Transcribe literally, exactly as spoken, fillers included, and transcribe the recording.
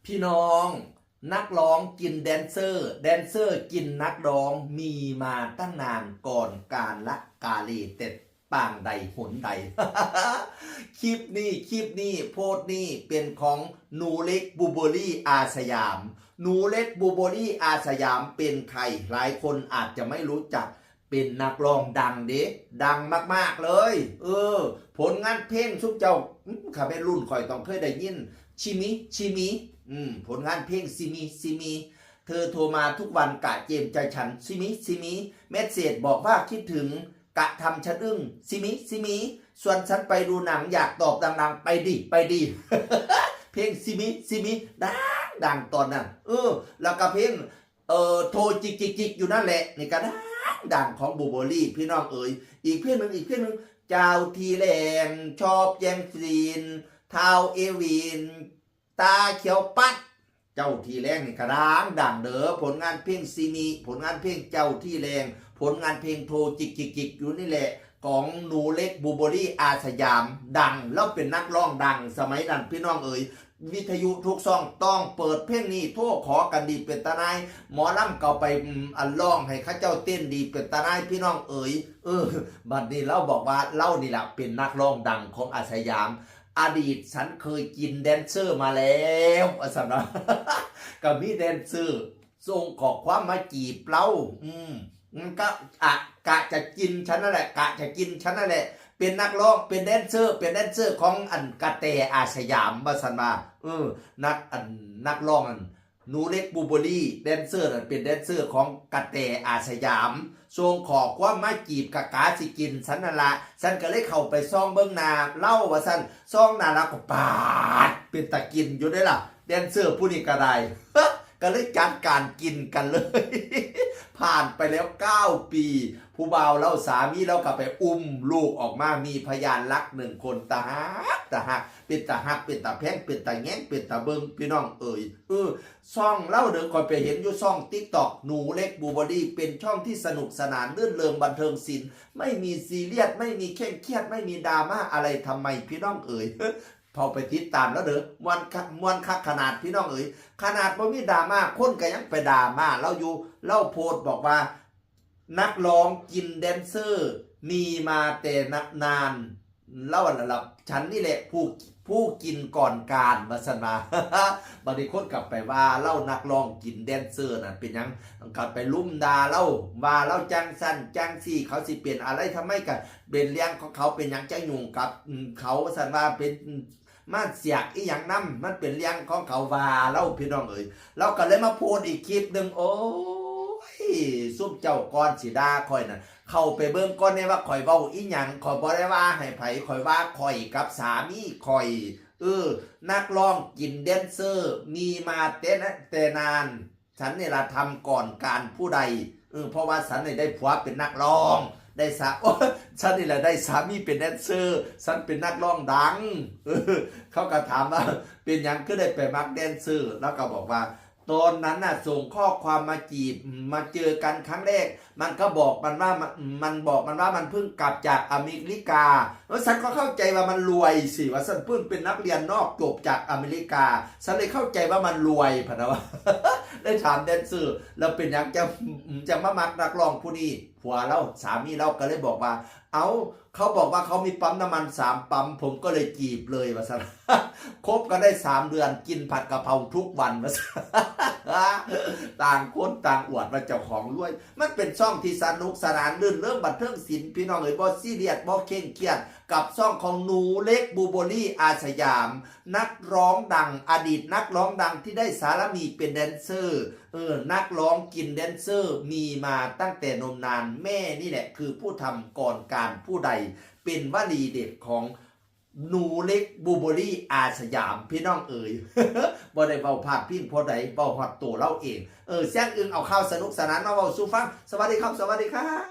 พี่น้องนักร้องกินแดนเซอร์ แดนเซอร์กินนักร้องมีมาตั้งนานก่อนกาลกาเลแต่ปางใดหนใด คลิปนี้คลิปนี้โพสต์นี้เป็นของหนูเล็กบูเบอรี่อาสยาม หนูเล็กบูเบอรี่อาสยามเป็นใคร หลายคนอาจจะไม่รู้จัก เป็นนักร้องดังเด้ดังมากๆเลย เออ ผลงานเพลงซุมเจ้าอืมข้าเป็นรุ่นข่อยต้องเคยได้ยิน ชิมิ ชิมิ อืม ผลงานเพลงซิมิ ซิมิ เธอโทรมาทุกวันกะเจมใจฉัน ซิมิ ซิมิ เมสเสจบอกว่าคิดถึง กะทำฉันอึ้ง ซิมิ ซิมิ ส่วนฉันไปดูหนังอยากตอบดังๆ ไปดิ ไปดิ เพลงซิมิ ซิมิ ดังดังตอนนั้น เออ แล้วก็เพลง เออ โทรจิกจิกจิกอยู่นั่นแหละ นี่ก็ดังดังของบูเบอรี่พี่น้องเอ๋ย อีกเพลงหนึ่งอีกเพลงหนึ่ง เจ้าที่แรงชอบแย่งซีน เท้าเอวิน ตาเขียวปัด เจ้าที่แรงนี่ก็ดังดังเด้อ ผลงานเพลงซิมิ ผลงานเพลงเจ้าที่แรง ผลงานเพลงโทรจิกจิกจิกอยู่นี่แหละ ของหนูเล็กบูเบอรี่อาสยามดัง แล้วเป็นนักร้องดังสมัยนั้นพี่น้องเอ๋ย วิทยุทุกช่องต้องเปิดเพลงนี้ โทรขอกันดีเป็นตาหน่าย หมอลำก็ไปอืมอันร้องให้เขาเจ้าเต้นดีเป็นตาหน่ายพี่น้องเอ๋ย เออ บัดนี้เฮาบอกว่าเฮานี่แหละเป็นนักร้องดังของอาสยาม อดีตฉันเคยกินแดนเซอร์มาแล้ว ว่าซั่นว่า ก็มีแดนเซอร์ส่งข้อความมาจีบเฮา อืม มันก็อะกะจะกินฉันนั่นแหละ กะจะกินฉันนั่นแหละ เป็นนักร้องเป็นแดนเซอร์ เป็นแดนเซอร์ของอันกะแตอาสยาม ว่าซั่นว่า เออ นักอันนักร้องอัน หนูเล็กบูเบอรี่แดนเซอร์นั่นเป็นแดนเซอร์ของกะแตอาสยามส่งข้อความมาจีบกะกาสิกินฉันนั่นละ ฉันก็เลยเข้าไปส่องเบิ่งหน้าเฮาว่าซั่น ส่องหน้าเฮาก็ปาด เป็นตากินอยู่เด้ล่ะ แดนเซอร์ผู้นี้ก็ได้ ก็เลยจัดการกินกันเลย ผ่านไปแล้วเก้าปี ผู้บ่าวเฮาสามีเฮาก็ไปอุ้มลูกออกมา มีพยานรักหนึ่งคน ตาฮัก ตาฮัก เป็นตาฮัก เป็นตาแพง เป็นตาแยง เป็นตาเบิ่ง พี่น้องเอ๋ย เออ ช่องเฮาเด้อ ข้อยไปเห็นอยู่ช่องติ๊กต็อก หนูเล็กบูเบอรี่ เป็นช่องที่สนุกสนานรื่นเริงบันเทิงศิลป์ ไม่มีซีเรียส ไม่มีเคร่งเครียด ไม่มีดราม่าอะไร ทำไมพี่น้องเอ๋ย เฮาไปติดตามเฮาเด้อ ม่วนคัก ม่วนคักขนาดพี่น้องเอ๋ย ขนาดบ่มีดราม่า คนก็ยังไปดราม่าเฮาอยู่ เฮาโพสต์บอกว่า นักร้องกินแดนเซอร์ มีมาแต่นาน เฮานั่นล่ะ ฉันนี่แหละผู้ ผู้กินก่อนการ ว่าซั่นว่า บัดนี้คนกลับไปว่าเฮานักร้องกินแดนเซอร์น่ะ เป็นหยัง กลับไปลุมด่าเฮา ว่าเฮาจั่งซั้นจั่งซี้ เขาสิเป็นอะไรทำไมก็เป็นเรื่องของเขา เป็นหยังจะยุ่งกับ อืม เขา ว่าซั่นว่า เป็น อืม มาเสียกอีหยังนำ มันเป็นเรื่องของเขา ว่าเฮา พี่น้องเอ๋ย เฮาก็เลยมาโพสต์อีกคลิปหนึ่ง โอ้ย ซุมเจ้าก่อนสิด่าข้อยน่ะ เข้าไปเบิ่งก่อนแน่ว่าข้อยเว้าอีหยัง ข้อยบ่ได้ว่าให้ไผ ข้อยว่าข้อยกับสามีข้อย เออ นักร้องกินแดนเซอร์ มีมาแต่นะ แต่นาน ฉันนี่ล่ะทำก่อนการผู้ใด เออ เพราะว่าฉันนี่ได้ผัวเป็นนักร้อง ได้สา โอ้ ฉันนี่แหละได้สามีเป็นแดนเซอร์ ฉันเป็นนักร้องดัง เออ เขาก็ถามว่า เป็นหยังคือได้ไปมักแดนเซอร์ เฮาก็บอกว่า ตอนนั้นน่ะส่งข้อความมาจีบ มาเจอกันครั้งแรก มันก็บอกมันว่า มัน มันบอกมันว่ามันเพิ่งกลับจากอเมริกา แล้วฉันก็เข้าใจว่ามันรวยสิ ว่าฉันเพิ่งเป็นนักเรียนนอกจบจากอเมริกา ฉันเลยเข้าใจว่ามันรวย พะนะว่า ได้ถามแดนเซอร์ แล้วเป็นหยังจะ จะมามักนักร้องผู้นี้ ผัวเฮา สามีเฮาก็เลยบอกว่า เอ้า เขาบอกว่าเขามีปั๊มน้ำมันสามปั๊ม ผมก็เลยจีบเลย ว่าซั่น คบกันได้สามเดือน กินผัดกะเพราทุกวัน ว่าซั่น ต่างคนต่างอวดว่าเจ้าของรวย มันเป็นช่องที่สนุกสนานรื่นเริงบันเทิงศิลป์ พี่น้องเอ๋ย บ่ซีเรียส บ่เคร่งเครียด กับช่องของหนูเล็กบูเบอรี่อาสยาม นักร้องดัง อดีตนักร้องดังที่ได้สามีเป็นแดนเซอร์ เออ นักร้องกินแดนเซอร์ มีมาตั้งแต่นมนาน แม่นี่แหละคือผู้ทำก่อนการผู้ใด เป็นวลีเด็ดของหนูเล็กบูเบอรี่อาสยาม พี่น้องเอ๋ย บ่ได้เว้าพาดพิงผู้ใด เว้าฮอดตัวเฮาเอง เออ แซงอึงเอาข่าวสนุกสนานมาเว้าสู่ฟัง สวัสดีครับ สวัสดีครับ